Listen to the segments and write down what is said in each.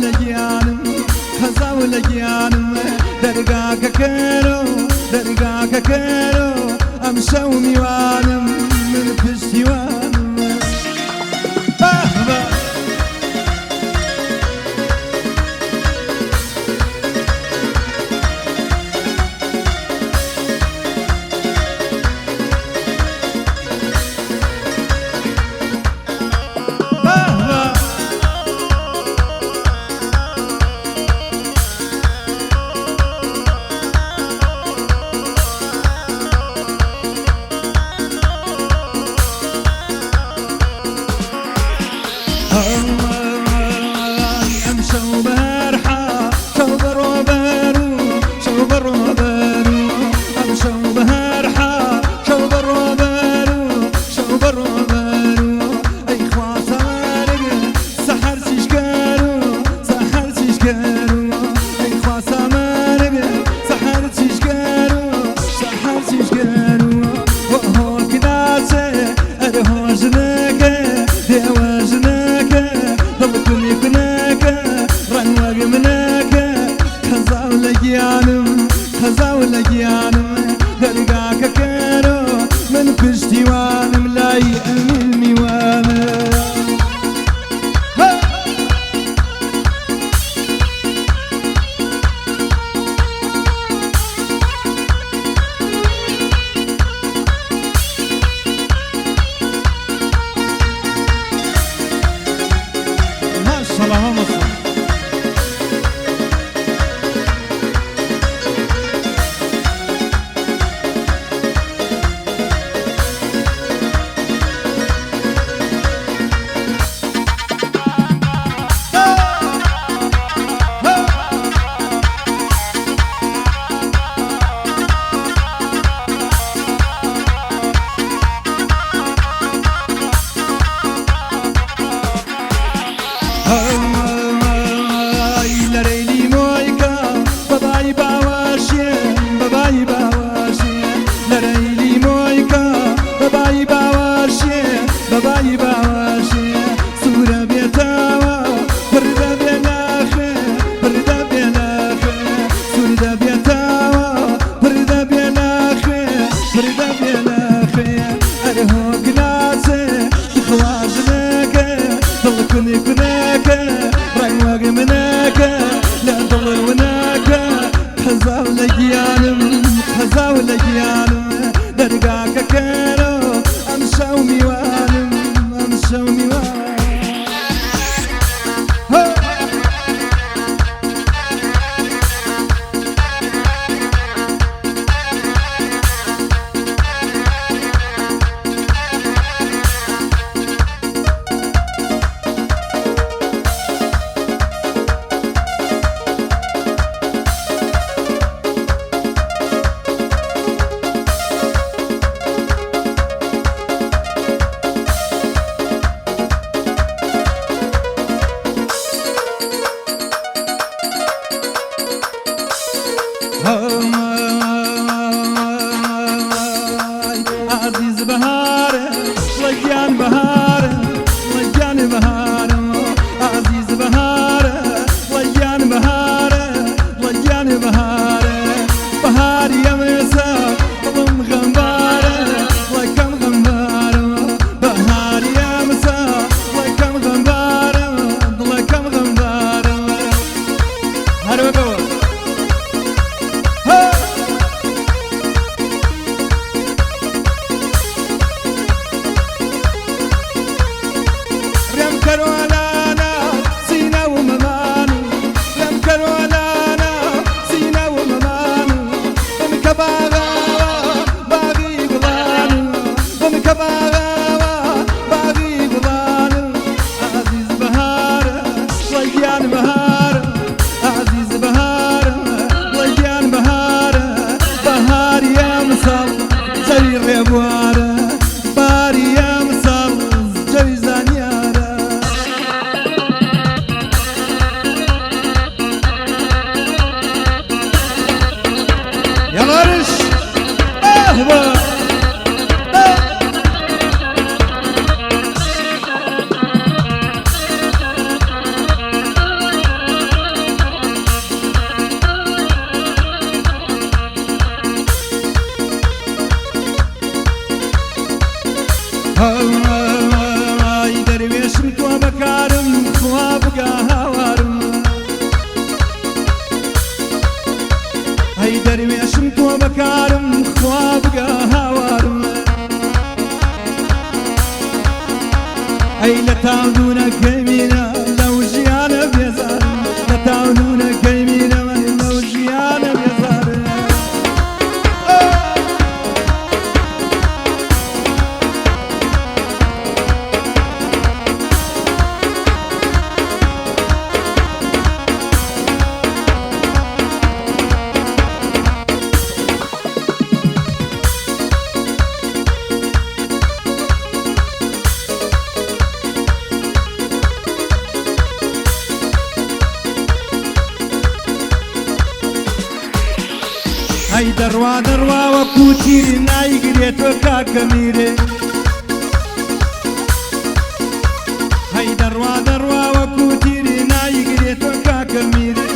لە گیانم، خەزاو لە گیانم. دەرگاکە کەرۆ، دەرگاکە کەرۆ، ئەم شەو میوانم، من پشتیوانم. بەهبە. بەهبە. ئەم شەو بەرحا شەو بەڕۆبەر و شەو بەڕۆبەر و ئەم شەو بەهەرحا شەو بەڕۆبەر و شەو بەڕۆبەر و ئەی خوا سەمارگ سەحەر چیشکەر و سەحەر چیشکەر و ئەی خوا سەمارگ سەحەر چیشکەر و سەحەر چیشکەر و هۆک ناچێ ئەر هۆژنەکە دێوەژنەکە دڵ کونی کونەکە ڕەنگوەگ منەکە. خەزاو لە گیانم، خەزاو لە گیانم، دەرگاکە کەرۆ، من پشتیوانم، لای ئەمیل میوانم. ماشەڵا مامۆستا. ئای لەرەیلی مۆیکە بەبای باوەشێ، بەبای باوەشێ، لەرەیلی مۆیکە بەبای باوەشێ، بەبای باوەشێ. سوورە بێتەوە پردە بێ لاخێ، پردە بێ لاخێ، سووردە بێتەوە پردە بێ لاخێ، پردە بێ لاخێ. ئەر هۆک ناچێ تخواژنەکە دڵ کونی کونەکە ڕەنگوەگ منەکە لە دڵ ونەکە. خەزاو لە گیانم، خەزاو لە گیانم، دەرگاکە کەرۆ، ئەم شەو میوانم، ئەم شەو میوان. عزیز بەهارە لەگیان بەهارە، لەگیان بەهارە، عزیز بەهارە، لەگیان بەهارە، لەگیان بەهارە. بەهاری ئەمێسا دڵم غەمبارە، لەکەم غەمبارە. بەهاری ئەمسا لەکەم غەمبارە، دڵەکەم غەمبارە. هەروەکەوە. رێم کەرۆلانا سینە و مەمان، رێم کەرۆلانا سینە و مەمان. بمکە باغاوە باغی گوڵان، بمکە باغاوە باغی گوڵان. عزیز بەهارە لەگیان بەهارە، عزیز بەهارە لەگیان بەهارە. بەهاری ئەمساڵ جەوی ڕێبوارە، باری ئەمساڵ جەوی زانیارە. یاڵارش بەهبە. ئای دەروێشم تۆ بەکارم خوا بگا هاوارم. ئەی دەروێشم تۆ بەکارم خوا بگا هاوارم. ئەی لە تاودونەکەی مینە لەو ژیانە بێزارم، لە تاودونەکەی مینە لەو ژیانە بێزارم. ئەی دەڕوا دەڕوا وەکو تیری نایگرێت تۆ کاکە میرێ. هەی دەڕوا دەڕوا وەکو تیری نایگرێت تۆ کاکە میرێ.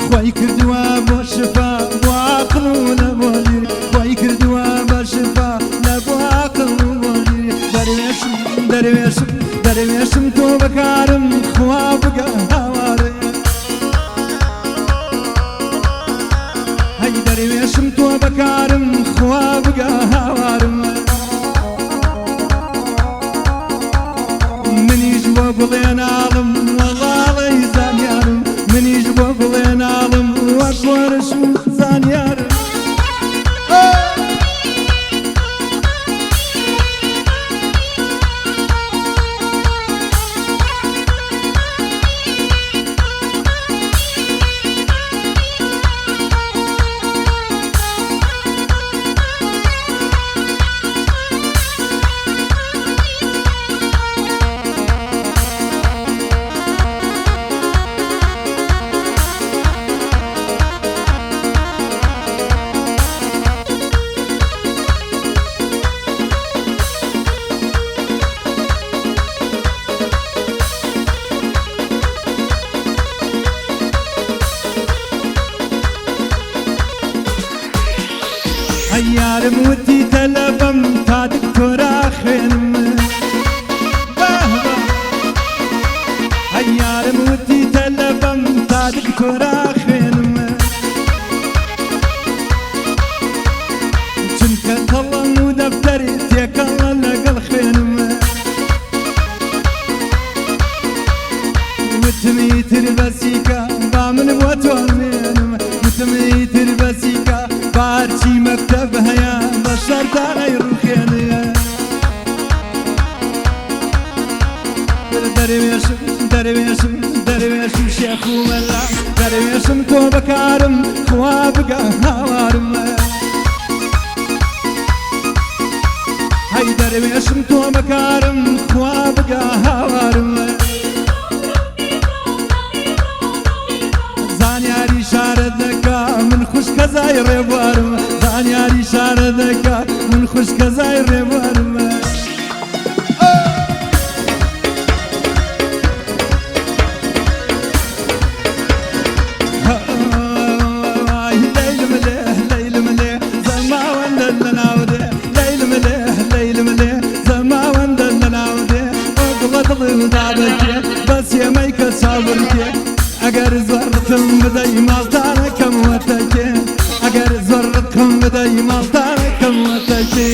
خۆی کردووە بۆ شفا بۆ عاقڵ و لە بۆ ژیر، خۆی کردووە بە شفا لە بۆ عاقڵ و بۆ ژیر. دەروێشم دەروێشم دەروێشم تۆ بەکارم خوا بگە هاوارێ. هەی دەروێشم تۆ بەکارم خوا بگە هاوارم. منیش بۆ گوڵێ ناڵم وەڵاڵەی زانیارم، منیش بۆ گوڵێ ناڵم وەک وەرش و زانیارم. ئەیارم وتی تەلەبەم تا دکتۆرا خوێنم. ئەیارم وتی تەلەبەم تا دکتۆرا خوێنم. چونکە قەڵەم و دەفتەری تێکەڵە لەگەڵ خوێنم. وتم ئیتر بەسیکە با من بۆ تۆ مێنم. وتم ئیتر بەسیکە بارچی مەکتەب هەیە بە شەرتانەی ڕوخێنێ. دەروێشم دەروێشم دەروێشم شێخ و مەلا، دەروێشم تۆ بەکارم خوا بگە هاوارم. هەی دەروێشم تۆ بەکارم خوا بگە هاوارم. زانیاری شارە دەکا من خوشکەزای ڕێبوارم، زانیاری شارە دەکا من خوشکەزای ڕێبوارم. لەیلم لێ لەیلم لێ زەماوەندە لەناودێ، لەیلم لێ لەیلم لێ زەماوەندە لەناودێ. ئۆگڵە دڵم دابەکێ بەس ئێمەی کە چاوبڕکێ. ئەگەر زۆر ڕقم بدەی ماڵتانەکەم وەتەکێ، ئەگەر زۆر ڕقم بدەی ماڵتانەکەم وەتەکێ.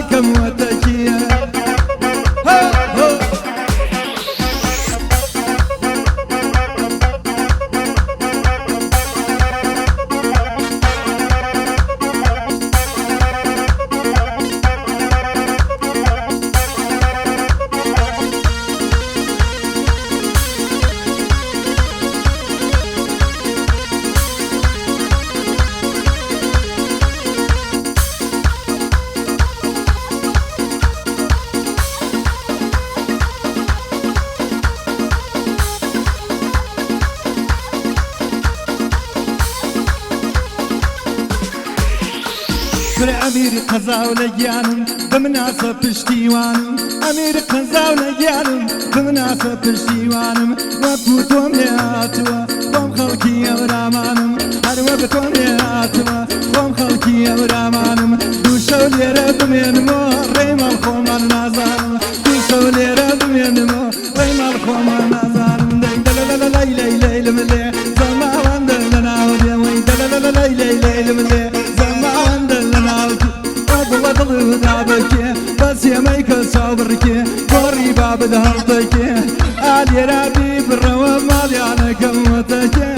ماڵەکەم وەتەکیە. هە هە. کورە ئەمیری قەزاو لە گیانم بمناسە پشتیوانم، ئەمیری قەزاو لە گیانم بمناسە پشتیوانم، وەکو تۆم لێ هاتووە خۆم خەڵکی ئەورامانم، هەر وەک تۆم لێ هاتووە خۆم خەڵکی ئەورامانم، دوو شەو لێرە بمێنمەوە ڕێی ماڵ خۆمان نازانم، دوو شەو لێرە بمێنمەوە ڕێی ماڵ خۆمان نازانم. دەی دەلەلەلەی لەی لەیلم لێ زەماوەندە لەناو دێ، وەی دەلەلەلەی لەی لەیلم لێ زەماوەندە لەناو دێ. دڵە دڵ دابەکێ بەس ئێمەی کە چاو بڕکێ، گۆڕی بابت هەڵدەکێ، ئالێرا بیبڕەوە ماڵیانەکەم وەتەکێ.